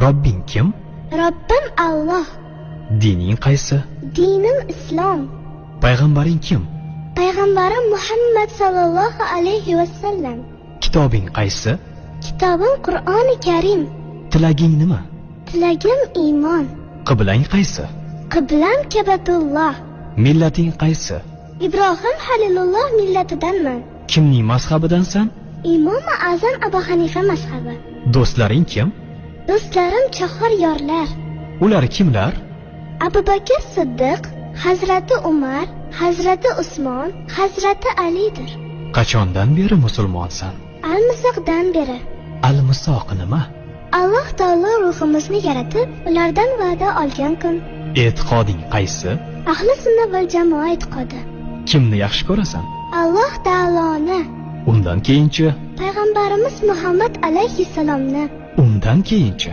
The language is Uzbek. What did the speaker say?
Robbing kim? Robbim Alloh. Dining qaysi? Dinim Islom. Payg'ambaring kim? Payg'ambarim Muhammad sallallohu alayhi va sallam. Kitobing qaysi? Kitobim Qur'oni Karim. Tilaging nima? Tilagim iymon. Qiblang qaysi? Qiblam Kabatulloh. Millating qaysi? Ibrohim Halilulloh millatidanman. Kimning mazhabidansan? Imom Azam Abu Hanifa mazhabi. Do'stlaring kim? Do'stlarim chahar yorlar. Ular kimlar? Abu Bakr Siddiq, Hazrati Umar, Hazrati Usmon, Hazrati Alidir. Qachondan beri musulmonsan? Al-Misoqdan beri. Al-Misoq nima? Alloh taolo ruhimizni yaratib, ulardan va'da olgan kun. E'tiqoding qaysi? Ahli sunna val jamoa e'tiqodi. Kimni yaxshi ko'rasan? Alloh taoloni. Undan keyinchi? Payg'ambarimiz Muhammad alayhissalomni. Undan keyinchi?